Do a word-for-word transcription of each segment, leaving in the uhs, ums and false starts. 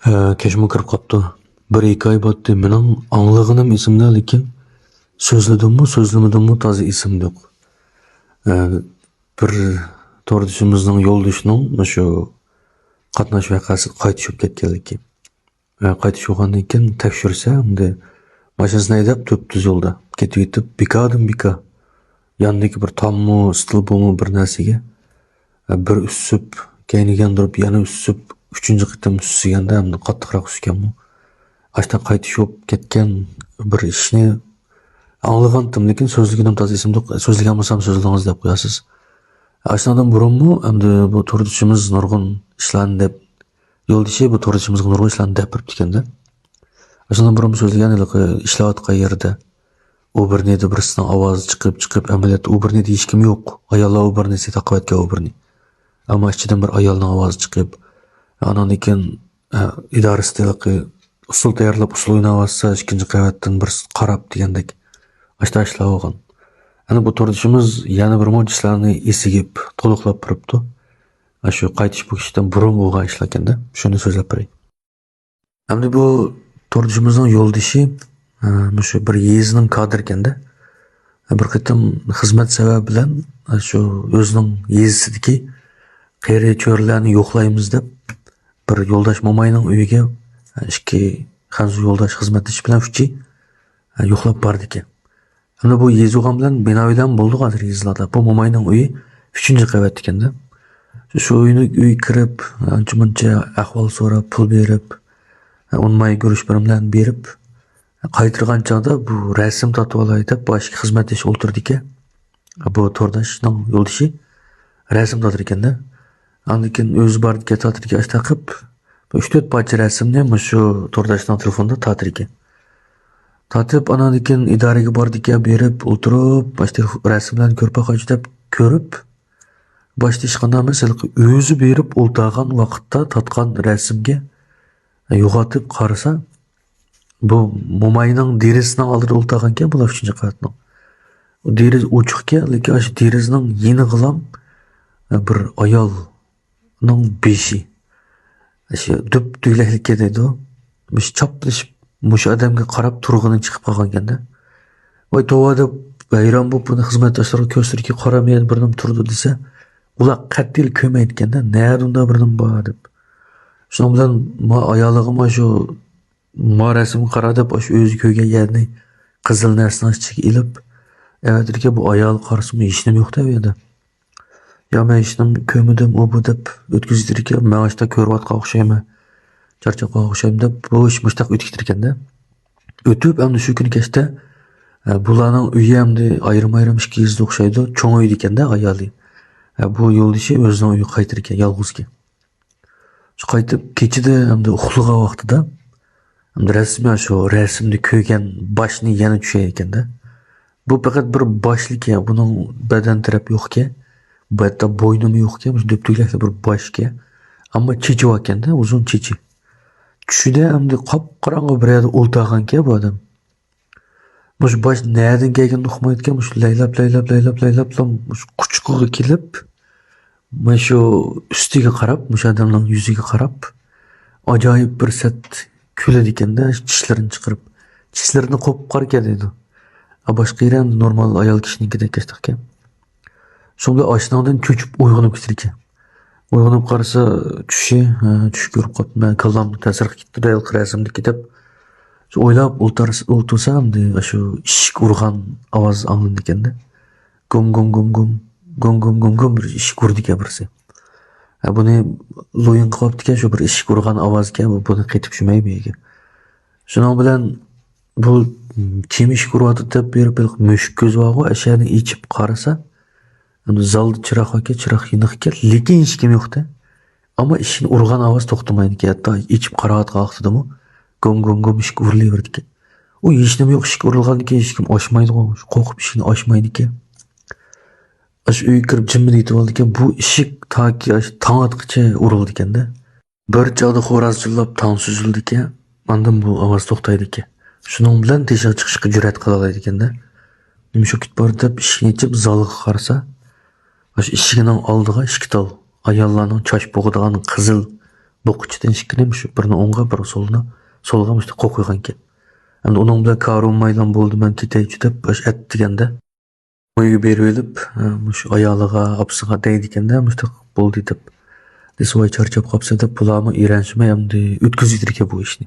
ئە، كەچمۇ كىرىپ قاپتۇ. بىر ھېكايە بارتتى. مېنىڭ ئاڭلىغىنىم ئېسىمدە، لېكىن سۆزلىدىممۇ، سۆزلىمىدىممۇ تازا ئېسىمدە يوق. ئە، بىر توردىشىمىزنىڭ يولدىشىنىڭ مۇشۇ قاتناش ۋەقەسىدە قايتىش بولۇپ كەتكەنلىكى. ئە، قايتىش بولغاندىن كېيىن تەكشۈرسە، ئەمدى ماشىنىسىنى ھەيدەپ تۈپتۈز يولدا كېتىۋېتىپ، بىكاردىن بىكار ياندىكى بىر تاممۇ، ستولبىمۇ بىر نەرسىگە، ئە، بىر ئۈسسۈپ، كەينىگە ياندۇرۇپ، يەنە ئۈسسۈپ، ئۈچىنچى قېتىم ئۈسسىگەندە ئەمدى قاتتىقراق ئۈسكەنمۇ. ئاشۇنداق قايتىش بولۇپ كەتكەن بىر ئىشنى ئاڭلىغانتىم، لېكىن سۆزلىگىنىم تازا ئېسىمدە يوق. سۆزلىگەن بولسام سۆزلىدىڭىز دەپ قويارسىز. ئاشۇنىڭدىن بۇرۇنمۇ ئەمدى بۇ توردىشىمىز نۇرغۇن ئىشلارنى دەپ، يولدىشى بۇ توردىشىمىزغا نۇرغۇن ئىشلارنى دەپ بېرىپتىكەن-دە. ئاشۇنىڭدىن بۇرۇنمۇ سۆزلىگەن ھېلىقى ئىشلەۋاتقان يېرىدە ئوبېرنىدا بىرسىنىڭ ئاۋازى چىقىپ، چىقىپ، ئەمەلىيەتتە ئوبېرنىدا ھېچكىم يوق. ئاياللار ئوبېرنىسى تاقىۋەتكەن ئوبېرنى. ئەمما ئىچىدىن بىر ئايالنىڭ ئاۋازى چىقىپ، ئاناندىن كېيىن، ئە، ئىدارىسىدە ھېلىقى ئۇسسۇل تەييارلاپ، ئۇسسۇل ئويناۋاتسا، ئىككىنچى قەۋەتتىن بىرسى قاراپ دېگەندەك ئاشۇنداق ئىشلار بولغان. ئەنە بۇ توردىشىمىز يەنە بىر مۇنچە ئىشلارنى ئېسىگە تولۇقلاپ بېرىپتۇ. ئاشۇ قايتىش بۇ كىشىدىن بۇرۇن بولغان ئىشلاركەن-دە، شۇنى سۆزلەپ بېرەي. ئەمدى بۇ توردىشىمىزنىڭ يولدىشى، ئە، مۇشۇ بىر يېزىنىڭ كادىرىكەن-دە. بىر قېتىم خىزمەت سەۋەبى بىلەن، ئە، شۇ ئۆزىنىڭ يېزىسىدىكى قېرى چۆرىلەرنى يوقلايمىز دەپ، بىر يولداش موماينىڭ ئۆيىگە، ئە، ئىككى خەنزۇ يولداش خىزمەتدىشى بىلەن ئۈچى، ئە، يوقلاپ بارىدىكەن. ئەمدى بۇ يېزا بولغان بىلەن بىنا ئۆيلەرمۇ بولىدىغۇ ھازىر يېزىلاردا. بۇ موماينىڭ ئۆيى ئۈچىنچى قەۋەتتىكەن-دە. شۇ ئۆينى، ئۆيگە كىرىپ، ئانچە-مۇنچە ئەھۋال سوراپ، پۇل بېرىپ، ئۇنىماي گۈرۈچ بىرىملەرنى بېرىپ، قايتىدىغان چاغدا بۇ رەسىم تارتىۋالاي دەپ، باشقا خىزمەتدىشى ئولتۇرىدىكەن. بۇ تورداشنىڭ يولدىشى رەسىم تارتىدىكەن-دە. ئاندىن كېيىن ئۆزى بارىدىكەن، تارتىدىكەن، ئاشۇنداق قىلىپ، بىر ئۈچ تۆت پارچە رەسىمنى مۇشۇ تورداشنىڭ تېلېفونىدا تارتىدىكەن. تارتىپ، ئاناندىن كېيىن ئىدارىگە بارىدىكەن، بېرىپ ئولتۇرۇپ، ماشۇ تېلېف-، رەسىملەرنى كۆرۈپ باقايچۇ دەپ كۆرۈپ، باشتا ھېچقانداق ئەمەس، ھېلىقى ئۆزى بېرىپ ئولتۇرغان ۋاقىتتا تارتقان رەسىمگە يوغىنىتىپ قارىسا، بۇ موماينىڭ دېرىزىسىنىڭ ئالدىدا ئولتۇرغانكەن بۇلار ئۈچىنچى قەۋەتنىڭ. دېرىزە ئوچۇقكەن، لېكىن ئاشۇ دېرىزىنىڭ يېنىغىلام بىر ئايالنىڭ بېشى، ئاشۇ دۈپدۈگىلەكلىككە دەيدۇ، مۇشۇ چاپلىشىپ مۇشۇ ئادەمگە قاراپ تۇرغىنى چىقىپ قالغانكەن-دە. ۋاي توۋا دەپ ھەيران بولۇپ بۇنى خىزمەتداشلىرىغا كۆرسىتىدىكى، قارا، مەن بىرنېمە تۇرىدۇ دېسە، ئۇلار قەتئىي كۆرمەيدىكەن-دە، نەدە ئۇنداق بىرنېمە بار دەپ. شۇنىڭ بىلەن ما ئايالىغىمۇ شۇ ما رەسىمگە قارا دەپ، ئاشۇ ئۆزى كۆرگەن يەرنى قىزىل نەرسىنىڭ ئىچىگە ئېلىپ، ئەۋەتىدىكەن، بۇ ئايال قارىسىمۇ ھېچنېمە يوق-دە ئۇ يەردە. يا مەن ھېچنېمە كۆرمىدىم، ئۇ بۇ دەپ ئۆتكۈزۈۋېتىدىكەن، مەن ئاشتا كۆرۈۋاتقان ئوخشايمەن، چارچاپ قالغان ئوخشايمەن دەپ، بۇ ئىش مۇشتاق ئۆتۈپ كېتىدىكەن-دە. ئۆتۈپ، ئەمدى شۇ كۈنى كەچتە، ئە، بۇلارنىڭ ئۆيى ئەمدى ئايرىم-ئايرىم ئىككى يېزىدا ئوخشايدۇ، چوڭ ئۆيدىكەن-دە ئايالى. ئە، بۇ يولدىشى ئۆزىنىڭ ئۆيىگە قايتىدىكەن، يالغۇزكەن. شۇ قايتىپ كېچىدە ئەمدى ئۇخلىغان ۋاقتىدا، ئەمدى رەسمىي شۇ رەسىمدە كۆرگەن باشنى يەنە چۈشەيدىكەن-دە. بۇ پەقەت بىر باشلىكەن، بۇنىڭ بەدەن تەرەپ يوقكەن، ھەتتا بوينىمۇ يوقكەن، مۇشۇ دۈپدۈگىلەكلا بىر باشكەن. ئەمما چېچى باركەن-دە، ئۇزۇن چېچى. چۈشىدە ئەمدى قاپقاراڭغۇ بىر يەردە ئولتۇرغانكەن بۇ ئادەم. مۇشۇ باش نەدىن كەلگىنىنى ئۇقمايدىكەن، مۇشۇ لەيلەپ، لەيلەپ، لەيلەپ، لەيلەپلا مۇشۇ قۇچىقىغا كېلىپ، مانا شۇ ئۈستىگە قاراپ، مۇشۇ ئادەمنىڭ يۈزىگە قاراپ، ئاجايىپ بىر سەت كۈلىدىكەن-دە، چىشلىرىنى چىقىرىپ. چىشلىرىنى قوپۇپ قارىكەن دەيدۇ. ئا، باشقا يېرى ئەمدى نورمال ئايال كىشىنىڭكىدەك كەچتىكەن. شۇنىڭ بىلەن ئاشۇنىڭدىن چۆچۈپ ئويغىنىپ كېتىدىكەن. ئويغىنىپ قارىسا، چۈشى، ھە، چۈش كۆرۈپ قاپتۇ. مەن كاللامنى تەسىر قىلىپ كېتىپتۇ، ھېلىقى رەسىمدىكى دەپ. شۇ ئويلاپ ئولتۇرس-، ئولتۇرسا، ئەمدى شۇ ئىشىك ئۇرغان ئاۋاز ئاڭلىنىدىكەن-دە. گۇم، گۇم، گۇم، گۇم. گۇم، گۇم، گۇم، گۇم، بىر ئىشىك ئۇرىدىكەن بىرسى. ھە، بۇنى لويۇن قىلىۋاپتىكەن، شۇ بىر ئىشىك ئۇرغان ئاۋازكەن، بۇ، بۇنى قېتىپ چۈشمەي بۇ يەرگە. شۇنىڭ بىلەن بۇ كىم ئىشىك ئۇرۇۋاتىدۇ دەپ بېرىپ، ھېلىقى مۈشۈك كۆزى بارغۇ، ئەشەنى ئېچىپ قارىسا، ئەمدى زالدا چىراغ باركەن، چىراغ يېنىقكەن، لېكىن ھېچكىم يوقتە. ئەمما ئىشىكنى ئۇرغان ئاۋاز توختىمايدىكەن، ھەتتا ئېچىپ قاراۋاتقان ۋاقتىدىمۇ گۇم، گۇم، گۇم ئىشىك ئۇرۇلۇۋېرىدىكەن. ئۇ ھېچنېمە يوق، ئىشىك ئۇرۇلغاندىن كېيىن ھېچكىم ئاچمايدىغۇ، قورقۇپ ئىشىكنى ئاچمايدىكەن. ئاشۇ ئۆيگە كىرىپ جىممىدە يېتىۋالىدىكەن، بۇ ئىشىك تاكى ئاشۇ تاڭ ئاتقىچە ئۇرۇلىدىكەن-دە. بىر چاغدا خوراز چىللاپ تاڭ سۈزۈلىدىكەن، ئاندىن بۇ ئاۋاز توختايدىكەن. شۇنىڭ بىلەن تېشىغا چىقىشقا جۈرئەت قىلالايدىكەن-دە. نېمە شۇ كېتىپ بارىدۇ دەپ ئىشىكنى ئېچىپ زالغا قارىسا، ئاشۇ ئىشىكنىڭ ئالدىغا ئىككى تال ئاياللارنىڭ چاچ بوغىدىغان قىزىل بوققۇچىدىن ئىككىنى مۇشۇ بىرىنى ئوڭغا، بىرىنى سولىنا، سولغا مۇشۇنداق قويۇپ قويغانىكەن. ئەمدى ئۇنىڭ بىلەن كارىم مايلام بولدى، مەن كېتەيچۇ دەپ ئەتىگەندە ئۆيگە بېرىۋېلىپ، مۇشۇ ئايالىغا، ئاپىسىغا دەيدىكەندە، مۇشۇنداق بولدى دەپ. دېسە، ۋاي، چارچاپ قاپسەن دەپ، بۇلارمۇ ئىرەنشىمەي ئەمدى ئۆتكۈزۈۋېتىدىكەن بۇ ئىشنى.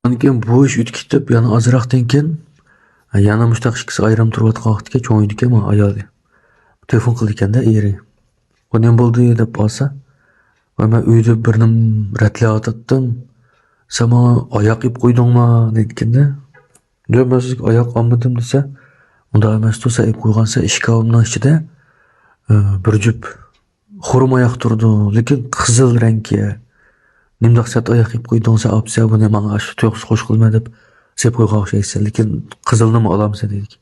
ئاندىن كېيىن بۇ ئىش ئۆتۈپ كېتىپ، يەنە ئازراقتىن كېيىن، يەنە مۇشۇنداق ئىككىسى ئايرىم تۇرۇۋاتقان ۋاقىتتىكەن، چوڭ ئۆيدىكەن مانا ئايالى. تېلېفون قىلىدىكەندە ئېرى. «ئۇ نېمە بولدى؟» دەپ ئالسا، «ۋاي، مەن ئۆيدە بىر نېمە رەتلەۋاتاتتىم. سەن ماڭا ئاياق ئېلىپ قويدۇڭما؟» دەيدىكەندە. «ياق، مەن سىزگە ئاياق ئالمىدىم» دېسە، «ئۇنداق ئەمەستۇ، سەن ئېلىپ قويغانسەن، ئىشكاپىمنىڭ ئىچىدە، ئى، بىر جۈپ خۇرما ئاياق تۇرىدۇ، لېكىن قىزىل رەڭكى. نېمانداق سەت ئاياق ئېلىپ قويدۇڭ سەن، ئاپىسەن بۇنى ماڭا ئاشۇ تۇيۇقسىز خوش قىلىمەن دەپ سېلىپ قويغان ئوخشايسەن، لېكىن قىزىلنىمۇ ئالامسەن» دېدىكەن.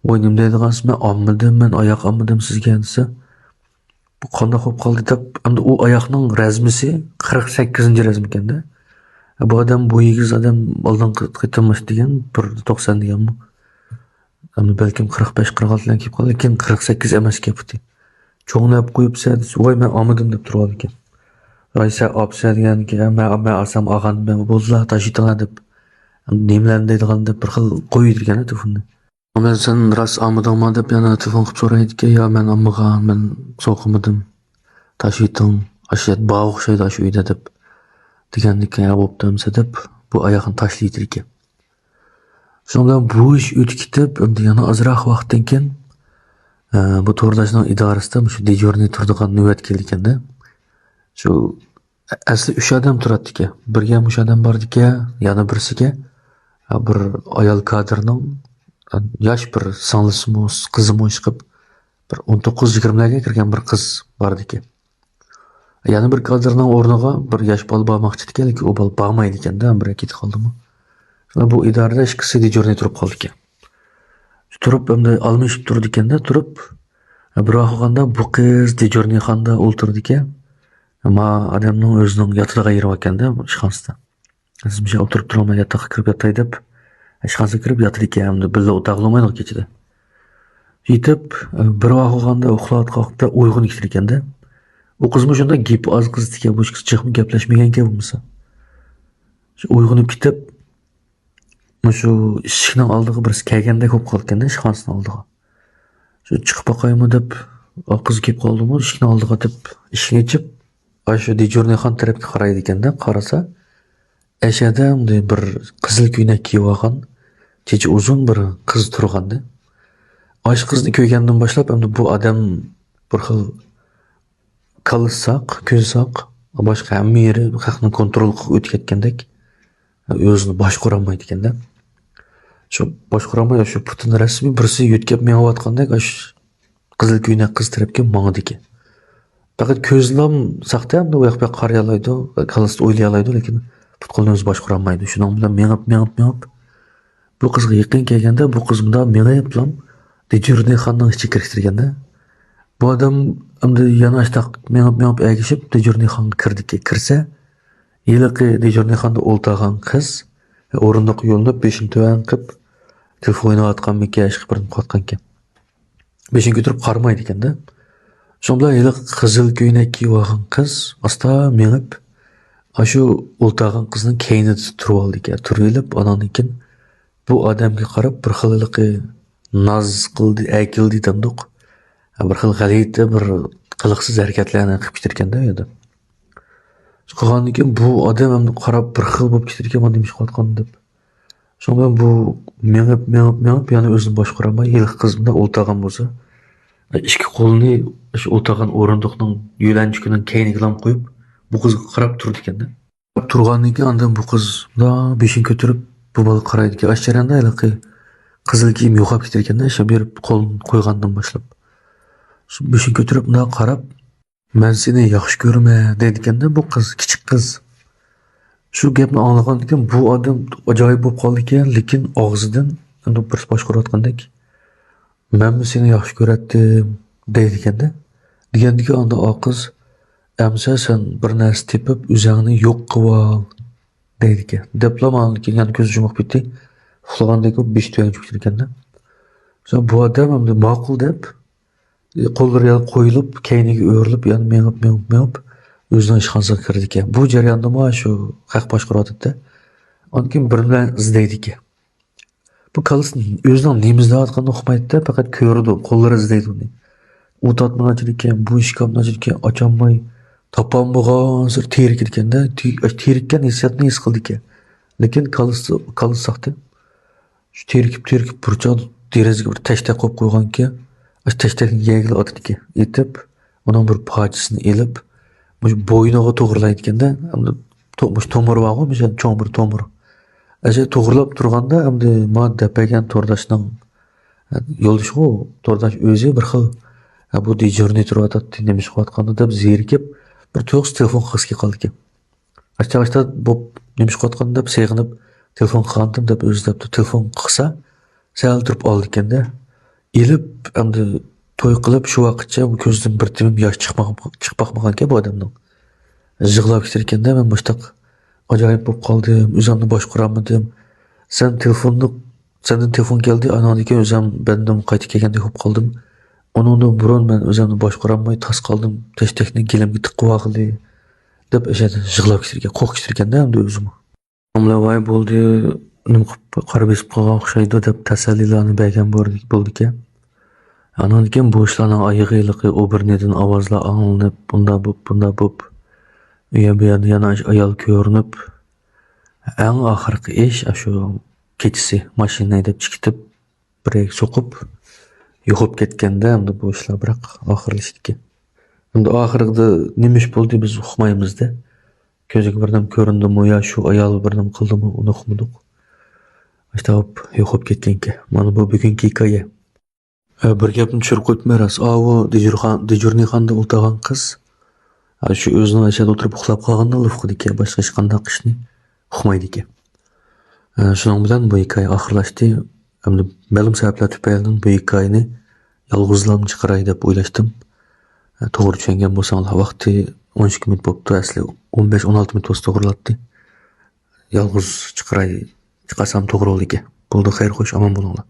«ۋاي، نېمە دەيدىغانسىز، مەن ئالمىدىم، مەن ئاياق ئالمىدىم سىزگە» دېسە، «بۇ قانداق بولۇپ قالدى؟» دەپ، ئەمدى ئۇ ئاياقنىڭ رەزمىسى قىرىق سەككىزىنچى رەزمىكەندە. بۇ ئادەم، بۇ ئېگىز ئادەم ئالدىنقى قېتىم مۇشۇ دېگەن، بىر توقسان دېگەنمۇ. ئەمدى بەلكىم قىرىق بەش، قىرىق ئالتە بىلەن كېلىپ قالدى، لېكىن قىرىق سەككىز ئەمەس گېپى. «چوڭ نەپ قويۇپسەن» دېسە، «ۋاي، مەن ئالمىدىم» دەپ تۇرۇۋالىدىكەن. «ۋاي، سەن ئاپىسەن» دېگەندىكىن، «مەن، مەن ئالسام ئالغان، مەن بولدىلا، تاشلىتىڭلار» دەپ، نېمىلەرنى دەيدىغان دەپ بىر خىل قويۇۋېتىدىكەن تېلېفوننى. «مەن سەن راست ئالمىدىڭما؟» دەپ يەنە تېلېفون قىلىپ سورايدىكەن. «ياق، مەن ئالمىغان، مەن سوقمىدىم. تاشلىتىڭ، ئاشۇ يەردە بار ئوخشايدۇ، ئاشۇ ئۆيدە» دەپ دېگەندىكىن، «يا، بوپتۇ ئەمسە» دەپ، بۇ ئاياقنى تاشلىۋېتىدىكەن. شۇنىڭ بىلەن بۇ ئىش ئۆتۈپ كېتىپ، ئەمدى يەنە ئازراق ۋاقىتتىن كېيىن، ئە، بۇ تورداشنىڭ ئىدارىسىدا مۇشۇ دېجۇرنىي تۇرىدىغان نۆۋەت كېلىدىكەندە، شۇ ئەسلى ئۈچ ئادەم تۇراتتىكەن. بىرگە مۇشۇ ئادەم باردىكەن، يەنە بىرسىگە، ئە، بىر ئايال كادىرنىڭ، ئە، ياش بىر سىڭلىسىمۇ، قىزىمۇ ئىشقىپ، بىر ئون توققۇز يىگىرمىلەرگە كىرگەن بىر قىز باردىكەن. يەنە بىر كادىرنىڭ ئورنىغا بىر ياش بالا بارماقچىدىكەن، لېكىن ئۇ بالا بارمايدىكەندە، بىرى كېتىپ قالدىمۇ. شۇڭا بۇ ئىدارىدە ئىككىسى دېجۇرنىي تۇرۇپ قالدىكەن. تۇرۇپ، ئەمدى ئالمىشىپ تۇرىدىكەندە، تۇرۇپ، بىر ۋاقىت بولغاندا بۇ قىز دېجۇرنىيخانىدا ئولتۇرىدىكەن. ما ئادەمنىڭ ئۆزىنىڭ ياتىدىغان يېرى باركەندە، ئىشخانىسىدا. «سىز مۇشۇ ئولتۇرۇپ تۇرۇڭ، مەن ياتاققا كىرىپ ياتاي» دەپ، ئىشخانىسىغا كىرىپ ياتىدىكەن، ئەمدى بىللە ئولتۇرغىلى بولمايدىغۇ كېچىدە. يېتىپ، بىر ۋاق بولغاندا، ئۇخلاۋاتقان ۋاقىتتا ئويغىنىپ كېتىدىكەندە. ئۇ قىزمۇ شۇنداق گېپى ئاز قىز ئىكەن، بۇ قىز جىقمۇ گەپلەشمىگەنكەن بولمىسا. شۇ ئويغىنىپ كېتىپ، مۇشۇ ئىشىكنىڭ ئالدىغا بىرسى كەلگەندەك بولۇپ قالىدىكەندە، ئىشخانىسىنىڭ ئالدىغا. شۇ چىقىپ باقايمۇ دەپ، ئا، قىز كېلىپ قالدىمۇ ئىشىكنىڭ ئالدىغا دەپ، ئىشىكنى ئېچىپ، ئاشۇ دېجۇرنىيخانا تەرەپكە قارايدىكەندە، قارىسا، ئەشەدە مۇنداق بىر قىزىل كۆينەك كىيىۋالغان، چېچى ئۇزۇن بىر قىز تۇرغانىدى. ئاشۇ قىزنى كۆرگەندىن باشلاپ، ئەمدى بۇ ئادەم بىر خىل كاللىسى ساق، كۆزى ساق، باشقا ھەممە يېرى خەقنىڭ كونترولىغا ئۆتۈپ كەتكەندەك، ئۆزىنى باشقۇرالمايدىكەندە. شۇ باشقۇرالماي، شۇ پۇتىنى رەسمىي بىرسى يۆتكەپ مېڭىۋاتقاندەك، ئاشۇ قىزىل كۆينەك قىز تەرەپكە ماڭىدىكەن. پەقەت كۆزىنىلا ساقتا، ئەمدى ئۇ ياق بۇ ياققا قارىيالايدۇ، كاللىسىدا ئويلىيالايدۇ، لېكىن پۇت-قولىنى ئۆزى باشقۇرالمايدۇ. شۇنىڭ بىلەن مېڭىپ، مېڭىپ، مېڭىپ، بۇ قىزغا يېقىن كەلگەندە، بۇ قىز مۇنداق مېڭىپلا دېجۇرنىيخانىنىڭ ئىچىگە كىرىشتۈرگەندە، بۇ ئادەم ئەمدى يەنە ئاشتاق مېڭىپ، مېڭىپ ئەگىشىپ دېجۇرنىيخانىغا كىردىكەن. كىرسە، ھېلىقى دېجۇرنىيخانىدا ئولتۇرغان قىز ئورۇندۇققا يۆلىنىپ، بېشىنى تۆۋەن قىلىپ، تېلېفون ئويناۋاتقانمىكەن، ئىشقىلىپ بىرنېمە قىلىۋاتقانىكەن. بېشىنى كۆتۈرۈپ قارىمايدىكەندە. شۇنىڭ بىلەن ھېلىقى قىزىل كۆينەك كىيىۋالغان قىز ئاستا مېڭىپ، ئاشۇ ئولتۇرغان قىزنىڭ كەينىدە تۇرۇۋالدىكەن. تۇرۇۋېلىپ، ئاناندىن كېيىن بۇ ئادەمگە قاراپ بىر خىل ھېلىقى ناز قىلدى، ئەركىلىدى دېمدۇق. بىر خىل غەلىتە، بىر قىلىقسىز ھەرىكەتلەرنى قىلىپ كېتىدىكەندە ئۇ يەردە. قىلغاندىن كېيىن بۇ ئادەم ئەمدى قاراپ بىر خىل بولۇپ كېتىدىكەن، مانا نېمە ئىش قىلىۋاتقان دەپ. شۇڭا بۇ مېڭىپ، مېڭىپ، مېڭىپ، يەنە ئۆزىنى باشقۇرالماي، ھېلىقى قىز مۇنداق ئولتۇرغان بولسا، ئىككى قولىنى شۇ ئولتۇرغان ئورۇندۇقنىڭ يۆلەنچۈكىنىڭ كەينىگىلا قويۇپ، بۇ قىزغا قاراپ تۇرىدىكەندە. قاراپ تۇرغاندىن كېيىن ئاندىن بۇ قىز مۇنداق بېشىنى كۆتۈرۈپ، بۇ بالىغا قارايدىكەن. ئاشۇ جەرياندا ھېلىقى قىزىل كىيىم يوقاپ كېتىدىكەندە، ئاشۇ بېرىپ قولىنى قويغاندىن باشلاپ. شۇ بېشىنى كۆتۈرۈپ مۇنداق قاراپ، «مەن سېنى ياخشى كۆرىمەن» دەيدىكەندە بۇ قىز، كىچىك قىز. شۇ گەپنى ئاڭلىغاندىن كېيىن بۇ ئادەم ئاجايىپ بولۇپ قالدىكەن، لېكىن ئاغزىدىن ئەمدى بىرسى باشقۇرۇۋاتقاندەك، «مەنمۇ سېنى ياخشى كۆرەتتىم» دەيدىكەندە. دېگەندىكىن ئاندىن ئا قىز، «ئەمسە سەن بىر نەرسە تېپىپ ئۆزۈڭنى يوق قىلىۋال» دەيدىكەن. دەپلا ماندىن كېيىن يەنە كۆزى يۇمۇپ كېتىپ، ئۇخلىغاندەك بولۇپ بېشى تۆۋەن چۈشۈپ كېتىدىكەندە. شۇڭا بۇ ئادەم ئەمدى ماقۇل دەپ، قوللىرى يەنە قويۇلۇپ، كەينىگە ئۆرۈلۈپ، يەنە مېڭىپ، مېڭىپ، مېڭىپ، ئۆزىنىڭ ئىشخانىسىغا كىرىدىكەن. بۇ جەرياندىمۇ شۇ خەق باشقۇرۇۋاتىدۇ. ئاندىن كېيىن بىرىنى ئىزدەيدىكەن. بۇ كالىسى ئۆزىنىڭ نېمە ئىزدەۋاتقىنىنى ئۇقمايدۇ-دە، پەقەت كۆرىدۇ، قوللىرى ئىزدەيدۇ ئۇنى. ئۇ تارتمىنى ئاچىدىكەن، بۇ ئىشكاپنى ئاچىدىكەن، ئاچالماي، تاپالمىغانسېرى تېرىكىدىكەن-دە، تېرىككەن ھېسسىياتنى ھېس قىلىدىكەن. لېكىن كالىسى، كالىسى ساقتى. شۇ تېرىكىپ، تېرىكىپ بىر چاغدا دېرىزىگە بىر تەشتەك قويۇپ قويغانىكەن. ئاشۇ تەشتەكنى يەرگىلا ئاتىدىكەن. ئېتىپ، ئۇنىڭ بىر پارچىسىنى ئېلىپ، مۇشۇ بوينىغا توغرىلايدىكەن-دە. ئەمدى تو-، مۇشۇ تومۇر بارغۇ، مۇشۇ چوڭ بىر تومۇر. ئەشە توغرىلاپ تۇرغاندا، ئەمدى ما دەپ بەرگەن تورداشنىڭ، يولدىشىغۇ، تورداش ئۆزى بىر خىل، ھە، بۇ دېجۇرنىي تۇرۇۋاتاتتى، نېمە ئىش قىلىۋاتقاندۇ دەپ زېرىكىپ، بىر تۇيۇقسىز تېلېفون قىلغۇسى كېلىپ قالىدىكەن. ئاشتا-ئاشتا بوپ، نېمە ئىش قىلىۋاتقاندۇ دەپ سېغىنىپ، تېلېفون قىلغانتىم دەپ ئۆزى دەپتۇ. تېلېفون قىلسا، سەل تۇرۇپ ئالىدىكەن-دە. ئېلىپ، ئەمدى توي قىلىپ، شۇ ۋاقىتچە بۇ كۆزىدىن بىر تېمىم ياش چىقمىغان، چىقىپ باقمىغانىكەن بۇ ئادەمنىڭ. يىغلاپ كېتىدىكەن-دە، مەن مۇشتاق ئاجايىپ بولۇپ قالدىم، ئۆزۈمنى باشقۇرالمىدىم. سەن تېلېفوننى، سەندىن تېلېفون كەلدى، ئاناندىن كېيىن ئۆزۈم بەدىنىم قايتا كەلگەندەك بولۇپ قالدىم. ئۇنىڭدىن بۇرۇن مەن ئۆزۈمنى باشقۇرالماي تاس قالدىم، تەشتەكنى گېلىمگە تىقىۋالغىلى، دەپ ئەشەدە يىغلاپ كېتىدىكەن، قورقۇپ كېتىدىكەن-دە ئەمدى ئۆزىمۇ. ئاملا ۋاي بولدى، نېمە قىلىپ قارا بېسىپ قالغان ئوخشايدۇ دەپ تەسەللىلەرنى بەرگەن بولىدىكەن. ئاناندىن كېيىن بۇ ئىشلارنىڭ ئايىغى ھېلىقى ئوبېرنىدىن ئاۋازلار ئاڭلىنىپ، بۇنداق بوپ، بۇنداق بوپ، ئۇ يەر بۇ يەردە يەنە ئايال كۆرۈنۈپ، ئەڭ ئاخىرقى ئىش ئاشۇ كېچىسى ماشىنا ھەيدەپ چىقىپ، بىرەيگە سوقۇپ، يوقاپ كەتكەندە، ئەمدى بۇ ئىشلار بىراق ئاخىرلىشىدىكەن. ئەمدى ئاخىرىدا نېمە ئىش بولدى، بىز ئۇقمايمىز-دە. كۆزىگە بىر نېمە كۆرۈندىمۇ يا شۇ ئايال بىر نېمە قىلدىمۇ، ئۇنى ئۇقمىدۇق. ئاشتاپ يوقاپ كەتكەنكەن. مانا بۇ بۈگۈنكى ھېكايە. ئە، بىر گەپنى چۈشۈرۈپ قويۇپتىمەن راست. ئاۋۇ دېجۇرخان-، دېجۇرنىيخانىدا ئولتۇرغان قىز، ئە، شۇ ئۆزىنىڭ ئەشەدە ئولتۇرۇپ ئۇخلاپ قالغىنىلا ئۇقىدىكەن، باشقا ھېچقانداق ئىشنى ئۇقمايدىكەن. ئە، شۇنىڭ بىلەن بۇ ھېكايە ئاخىرلاشتى. ئەمدى مەلۇم سەۋەبلەر تۈپەيلىدىن بۇ ھېكايىنى يالغۇزلام چىقىراي دەپ ئويلاشتىم. ئە، توغرا چۈشەنگەن بولساڭلار، ۋاقتى ئون ئىككى مىنۇت بوپتۇ، ئەسلى ئون بەش، ئون ئالتە مىنۇت بولسا توغرىلاتتى. يالغۇز چىقىراي، چىقارسام توغرا بولىدىكەن. بولدى، خەير، خوش، ئامان بولۇڭلار.